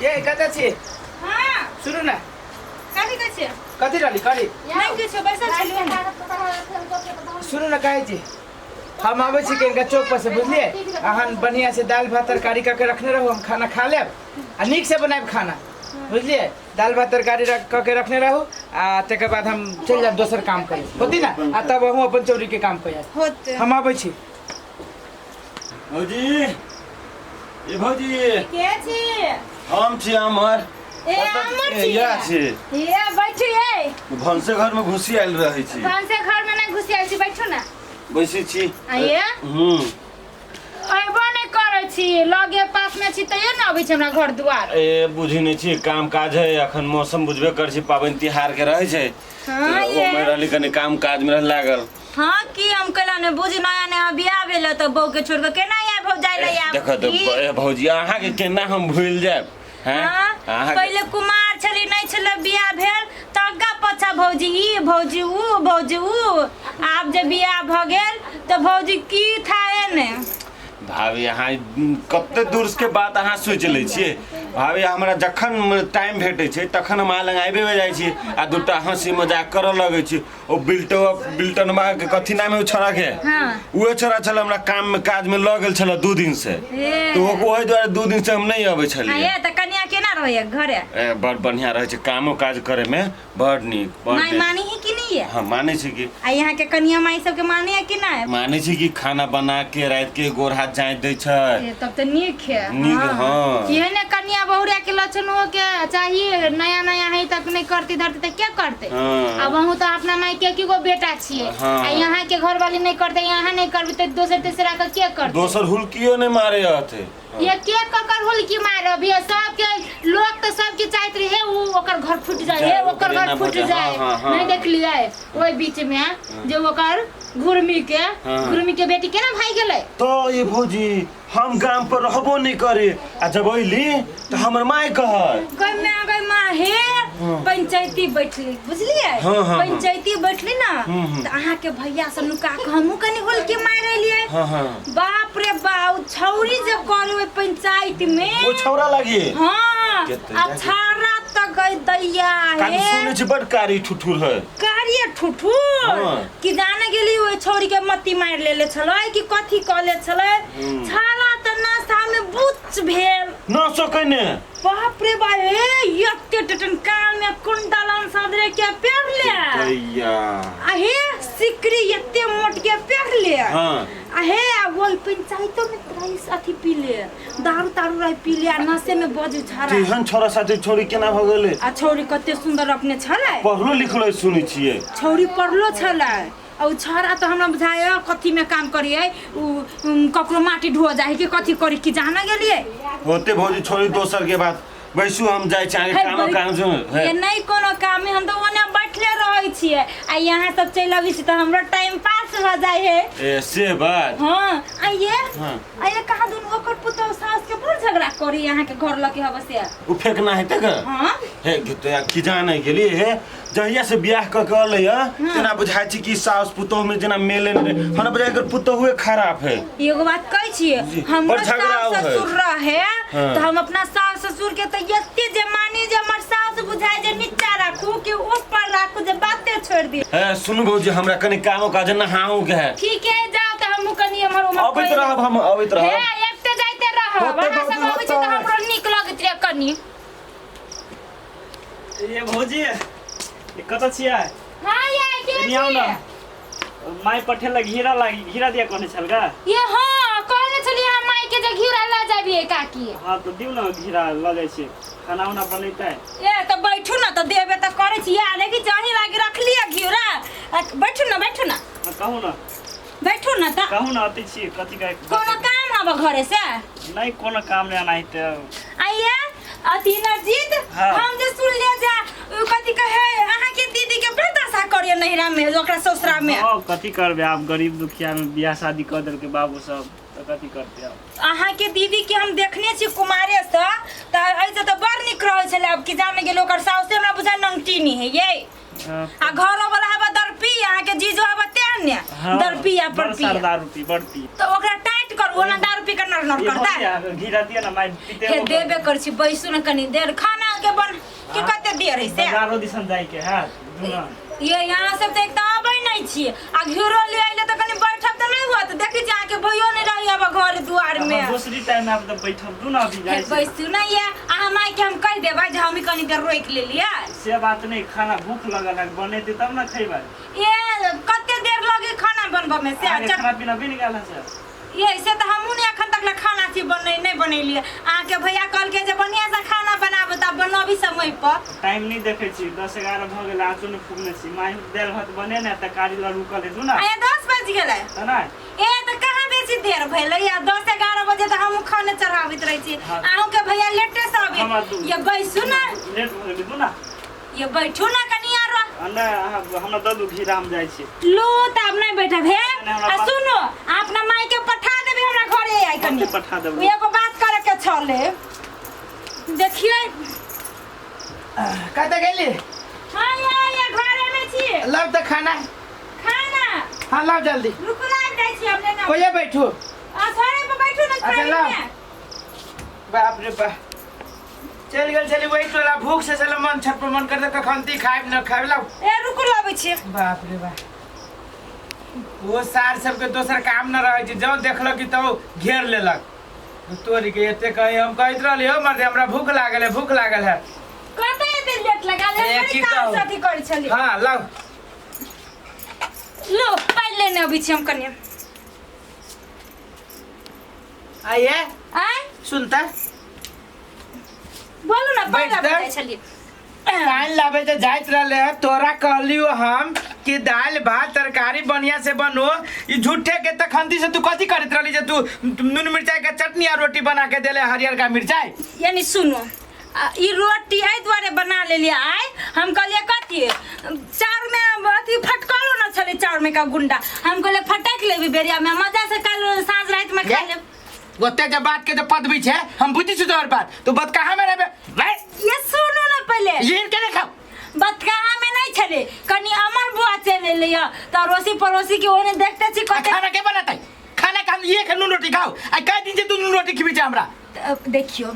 ये कतऽ छी? हाँ। सुनू ने। कथी कहै छियै? कथी रहली करी? नहि किछो, बैसल छलियै हन। सुनू ने, कहै छी हम आबै छी कनिका चौक पर से, बुझलियै? अहाँ बढ़िआँ से दालि भात तरकारी कऽ के रखने रहू, हम खाना खा लेब आ नीक से बनायब खाना, बुझलियै? दालि भात तरकारी रख कऽ के रखने रहू आ तकर बाद हम चलि जायब दोसर काम करे होती ने, आ तब अहूँ अपन चौरी के काम कर। होते। हम आबै छी। भौजी, ए भौजी। के छी? हम छी अमर। ए, अमर छी? इएह छी। ए, बैठू ये। भनसे घर में घुसी आयल रहै छी। भनसे घर में नहीं घुसी आयल छी, बैठू ना। बैसै छी। आइए। हूँ। अयबो नहि करै छी, लगे पास में छी तैयो ने अबै छी हमरा घर दुआर। ए, बुझी नहि छी, काम काज है अखन, मौसम बुझबे कर छी, पाबनि तिहार के रहै छै। हाँ, तऽ ये। ओमे रहली, कनि काम काज में रह लागल। हाँ, की हम कैला ने बुझ, नया नया बियाह भेल तऽ बहू के छोड़ के केना आयब हो जाय ले आब? देखो तो की? ए भौजी, अहाँ के केना हम भूल जायब हैं? हाँ, अहाँ के- पहिले कुमार छली, नहीं छले बियाह भेल तऽ अग्गा पछा भौजी ई, भौजी ऊ, भौजी ऊ। आब जे बियाह भऽ गेल तऽ भौजी की था एने। भाभी, अहाँ कते दूर के बात अहाँ सोचि लै छियै। भाभी, हमरा जखन टाइम भेटै छै तखन हम अहाँ लग आबि जाइ छी आ दूटा हँसी मजाक करऽ लगै छी। ओ बिल्टो बिल्टनवा के कथी नाम है ओ छोरा के? हाँ। उहे छोरा छल हमरा काम में काज में लग गेल छल 2 दिन से। ए। तो ओहि दुआरे 2 दिन से हम नहीं अबै हाँ, छलियै। ये तऽ कनिया केना रहैया घरे? ए, बड़ बढ़िया रहै छै, कामो काज करे में बड़ नीक, बड़ माय नीक। मानी है कि नहीं है? हाँ, मानै छी कि। आ यहाँ के कनिया माई सबके माने है कि नहीं? मानै छी कि, खाना बना के राति के गोर हाथ जाँति दै छै। ए, तब तऽ नीक है। नीक, हाँ। इहे ने कनिया बहुरिया के लक्षण हो के चाहिए। नया नया है तक नहीं करती धरती तऽ के करते? हाँ। अब अहूँ तऽ अपना माई के गो बेटा छियै। हाँ। आ यहाँ के घर वाली नहीं करते, यहाँ नहीं करबी तऽ दोसर तीसरा के के करते? दोसर हुलकियो नहि मारे हथे। ये के ककर हुलकी मारब? ये सबके लोग तो सबके चाहत रहे उ ओकर घर फूट जाए, हे ओकर ओकर घर एना फूट भऽ जाए, जाए। हाँ, हाँ, हाँ। नहीं देखलियै ओहि बीच में जे ओकर घुर्मी के घुर्मी के बेटी केना भागि गेलै? तो ये भौजी, हम गाम पर रहबो नहीं करे आ जब अइली तऽ हमर माय कहत गई माँ, गई माँ, हे पंचायती बैठली, बुझलियै? हाँ, हाँ, हाँ। पंचायती बैठली ना तऽ अहाँके भैया से नुका के हमहूँ कनि हुलकी मारि एलियै। हाँ हाँ बाप रे बाप, उ छौरी जे करे ओहि पंचायत में। ओ छौरा लागी? हाँ। केते आ जाके? छाड़ा तऽ गई दैया। काली हे सुनै छी बड कारी ठुठुर है। कार्य ठुठुर। हाँ। कि जाने गेली ओहि छौरी के मत्ती मारि लेले छलै कि कथी कऽ ले छलै, छाला तऽ नशा में बुच भेल। न सकैने। बाप रे बाप, हे एते टटन कान में कुंडल सदरे के पेर ले। दैया। आ हे सिकरी एते मोट के पेर ले। आ हे आ ओहि पंचायतो में रईस अथी पी ले, दारू तारू रही पी ले आ नशे में बजू छड़ा। तेहन छोरा साथे छोरी केना भऽ गेलै? आ छौरी कते सुंदर अपने छलै। पढ़लो लिखलो सुनै छियै। छौरी पढ़लो छलै आ उ छौड़ा तऽ हमरा बुझाय कथी में काम करियै, उ ककरो माटी ढो जाइ कि कथी करी कि जान गेलियै। होते भौजी, छोड़ी दोसर के बात, बैसू, हम जाइ छी अहाँके हे, काम काम छै। हे। ये नहीं कोनो काम है, हम तो ओने बैठले रहै छियै आ यहाँ सब चलि अबै छी तऽ हमरो टाइम पास भऽ जाइ है। ए, से बात। हाँ, आ ये हाँ। आ ये कहाँ दुनू ओकर पुतोह सास के बड़ झगड़ा करी यहाँ के घर लके हबे से। उ फेकना हेतै का? हाँ। हे तो यार की जाने गेली हे, जहिया से बियाह क के अलै है तेना बुझाइ छै कि सास पुतोह में जेना मेले नहि रहै। हमरा बुझाइ एकर पुतोहुए खराब है। एगो बात कहै छियै, जी, हमरो बड़ झगड़ा सास है। ससुर रहे हाँ। तऽ हम अपना सास ससुर के तऽ एते जे मानी जे हमर सास बुझाय जे नीचा राखू कि ऊपर राखू, जे बाते छोड़ि दी। हे सुनू भौजी, हमरा कनि कामो काज नहाऊ के है। ठीक है, जाओ तऽ हमहूँ कनि एम्हर उम्हर अबैत करि- रहब, हम अबैत हे रहब। एते जाइते रहब। होतै अहाँ सब भौजी, अबै छी तऽ होतै। हमरो नीक लगैत रहै कनि। ए भौजी, ए कतऽ छियै? हाँ ये के एनी आउ छियै? न, माय पठेलक घिरा लागी, घिरा दिया कहने छल का। ये हाँ, कहने छलियै हम माय के जे घिरा लऽ जाबियै काकी। हाँ तऽ दियौ न घिरा, लऽ जाइ छी, खाना उना बनेतै। ए तऽ बैठू ने, तऽ देबे तऽ करै छी। आ देखी चढ़ी लागी रखलियै घिउरा। आ, बैठू ने, बैठू ने। हाँ, कहू न। बैठू ने तऽ। कहू न, अतै छी, कथी कहै? कोनो काम हब घरे से? नहि, कोनो काम नहि एनाहिते। आइए अथी नजीत। हाँ। हम जे सुन लिया जा उ कथी कहे, अहाँ के दीदी के बड़ दशा करिए नहिरा में, ओकरा ससुरा में। हाँ, कथी करबै आब, गरीब दुखिया में बियाह शादी कऽ देलकै बाबू सब, तऽ कथी करतै आब? अहाँ के दीदी के हम देखने छी कुमारे से, तऽ एहिसे तऽ बड़ नीक रहै छलै। अब की जाने गेल, ओकर साउसे हमरा बुझाय नंगटीनी है ये। हाँ। आ घरो वाला हवा दरपी, अहाँ के जीजो हवा तेहन ने हाँ, दरपिया पर बड़ पिया। सरदार रुपी बड़ पी। तऽ ओकरा टाइट करू। ओना दारू पी के नर नर करता। घी रहती ना माई पीते हे देबे कर छी, बैसू न कनी देर, खाना के बन के कते देर है से। बाजारो दिसन जाय के है दुना। ये यहाँ सब तऽ एक तऽ अबै नहि छियै आ घिरो ले अइले तऽ कनी बैठब तऽ नहि होत। देखै छी अहाँके भैयो नहि रही अब घर दुआर में। हम दूसरी टाइम आब तऽ बैठब दू ना अभी हे जाइ छी। बैसू ना ये, अहाँ माय के हम कहि देबै जे हम कनी देर रोकि लेलियै। से बात नहीं, खाना भूख लगल है, बनेतै तब ना खैबै। ये कते देर लगे खाना बनबऽ में से? अहाँके खाना पीना बनि गेल है से? ये से तऽ हमहूँ ने एखन तक ले खाना छी बने नहि बनेलियै। अहाँके भैया कहलकै जे बढ़िआँ से खाना बनाबू तऽ बनबी समय पर। टाइम नहीं देखै छी, 10-11 भऽ गेल, आँचो नहि फूकने छी। माय दालि भात बने ने तरकारी लऽ रुकल है दू ना। आया 10 बजि गेलै तऽ नहि ए तऽ कहाँ बेसी देर भेलै? या 10-11 बजे तऽ हमहूँ खाने चढ़ाबैत रहै छी। हाँ। अहूँके भैया लेटे से हमरा अबै। दू- ये बैसू ना, लेट भऽ गेलै दू ना। ये बैठू ना कनी आरो। आ नहि, अहाँ हमरा दऽ दू घी, हम जाइ छी। लो तऽ आब नहि बैठब हे। नहि, हमरा आ पास- सुनू, अहाँ अपना माय के पठा देबै हमरा घरे आइ कनी। कते पठा देबै? ओ एगो बात करे के छलै, देखियै। कतऽ गेली? हाँ ये घरे में छी। लाउ तऽ खाना। खाना? हाँ लाउ जल्दी। रुकू लाबि दै छी हम लेने। कोइये बैठू। आ घरे पर बैठू ने। अच्छा, खाइ लाउ। मे। बाप रे बाप, चलि गेल छली वही टोला, भूख से छलै मन छटपट, मन करते कखन खायब न खायब। लाउ। ए रुकू लाबै छी। बाप रे बाप, ओ सार सबके दोसर काम न रहै छै, जँ देखलक कि तो घेर लेलक तोरी के। एते कही हम कहैत रहली हो मर्दे, हमरा भूख लागल है, भूख लागल है। कते एते लेट लगा ले? ए, बड़ी की काम कहू? से अथी करै छली। हाँ लाउ। लो पानि लेने अबै छी हम कनी। आइए। आँय? सुनता। बोलू ना, पानि बैठ लाबै जा। जाइ छली। पानि लाबे तऽ जाइत रहले है, तोरा कहलियो हम कि दालि भात तरकारी बढ़िया से बनो। ई झूठे के तखंती से तू कथी करैत रहली जे तू नून मिरचाई के चटनी आ रोटी बना के देले हरियर का मिरचाई? यानी सुनू, ई रोटी एहि दुआरे बना लेलियै आइ, हम कहलियै कथी चाउर में अथी फटकलो न छलै चाउर में का गुंडा, हम कहलियै फटक लेबी बेरिया में मजा से, काल्हि साँझ राति में खा लेब। ओते जे बात के जे पदवी छै हम बुझै छी तोहर बात, तू बात कहाँ में रहबे? ये सुनू ना पहिले। ये के नहीं खाओ। बतकाहा में नहीं छलै, कनी अमर बुआ चलि एलै तऽ अड़ोसी पड़ोसी के ओने देखते छी आ कते। खाना के बनातै? खाना के हम ये के नून रोटी खाओ, आ कई दिन से तू नून रोटी खिबी छै हमरा। तऽ देखियौ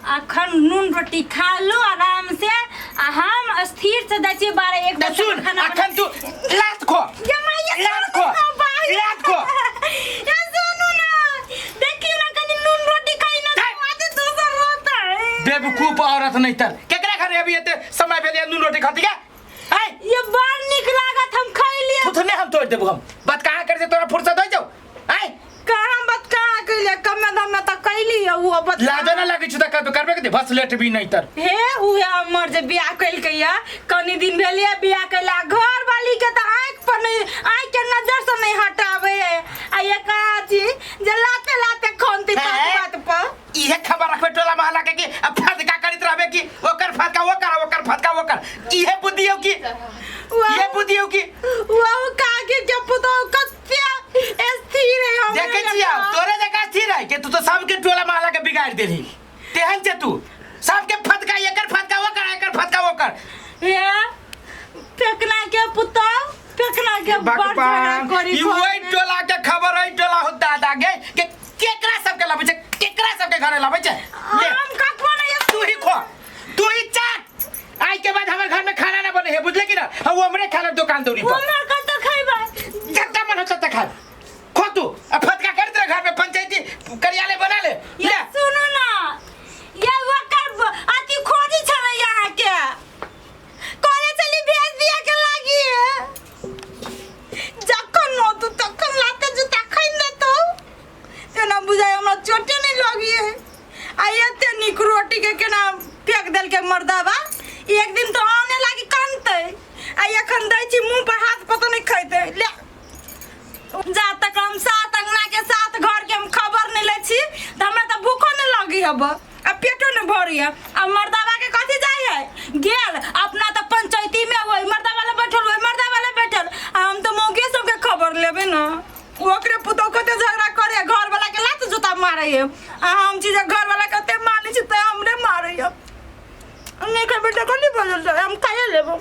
अखन नून रोटी खा लू आराम से, आ हम स्थिर से जाइ छी 12-1 तऽ बजे सुन खाना बना- अखन तू लात खो, ये माय, ये लात खो, सुनू ना बाई। लात खो। ये सुनू ना, देखियौ ना कनी नून रोटी खाइ ना जाय। तऽ दोसर रहतै। बेवकूफ औरत नहीं तर केकरा घरे अभी एते समय भेलै नून रोटी खाती के? आय ये बड़ नीक लागत, हम खैलियै। थुथने हम तोड़ देबो हम। बात कहाँ कर से तोरा फुर्सत हो जाऊ? आय कहाँ बात कहाँ कैलियै? कमे दमे तऽ कैलियै ओ बात। लाजो ना लागै छै तऽ करबे करबे के बस लेट भी नहीं तर। हे उहे हमर जे बियाह केलकै या, कनी दिन भेलियै बियाह कैला, घर वाली के तऽ आँखि पर नहीं, आँखि के नजर से नहीं हटाबै है, आ एक छी जे लाते लाते खनती बात हैं? बात पर। इहे खबर रखबे टोला मोहल्ला के कि अब फदका करैत रहबे कि ओकर फदका ओकर, ओकर फदका ओकर, इहे बुद्धि हो कि इहे बुद्धि हो कि? वाह काके के पुतोह कते स्थिर है हमरे। देखे छियै तोरे जकाँ स्थिर है कि तू तो सबके टोला मोहल्ला के बिगाड़ देलही, तेहन छै तू सबके फदका एकर फदका ओकर, एकर फदका ओकर। हे फेकना के पुतोह, फेकना के बड़ झगड़ा भगवान करी ई घर ओहि में। टोला के खबर ओहि टोला हो दादा गे के केकरा सबके लाबै छै, केकरा सबके घरे लाबै छै? ले हम कखनो नहीं। तू ही खो, तू ही चाट। आई के बाद हमर घर में खाना ना बने है, बुझले कि ना? हम हमरे खाना दुकान दौरी पर हमर कतऽ खैबै? जत्ता मन हो तत्ता खा, खो तू आ फटका कर दे घर में पंचायती कार्यालय बना ले। ये ले सुनू ना, ये ओकर अथी खोजी छलै यहाँ के, कहले छली भेज दिया के लागी, जखन न तू तखन लाते जूता खैन देतौ, तेना बुझाइ हमरा चोटे नहीं लगी है। आ एते नीक रोटी के केना फेंक देलकै मर्दाबा? एक दिन तो आने लागी कानतै, आ एखन दै छी मुँह पर हाथ, पता नहीं खैतै। ले जा तक हम सात अंगना के सात घर के हम खबर नहीं लै छी तऽ हमरा तऽ भूखो नहीं लगी हब आ पेटो नहीं भरी है। आ मर्दाबा के कथी जाइ है, गेल अपना तऽ पंचायती में वही मर्दाबा ला बैठल, वही मर्दाबा ला बैठल, आ हम तऽ मौगे सबके खबर लेबै ना। ओकरे पुतोह कते झगड़ा करे, घर वाला के लात जूता मारे है, आ हम छी जे घर वाला कते मानै छी तऽ हमरे मारे है। नहीं खेबै तऽ कथी बजल जाय, हम खाइए लेबो।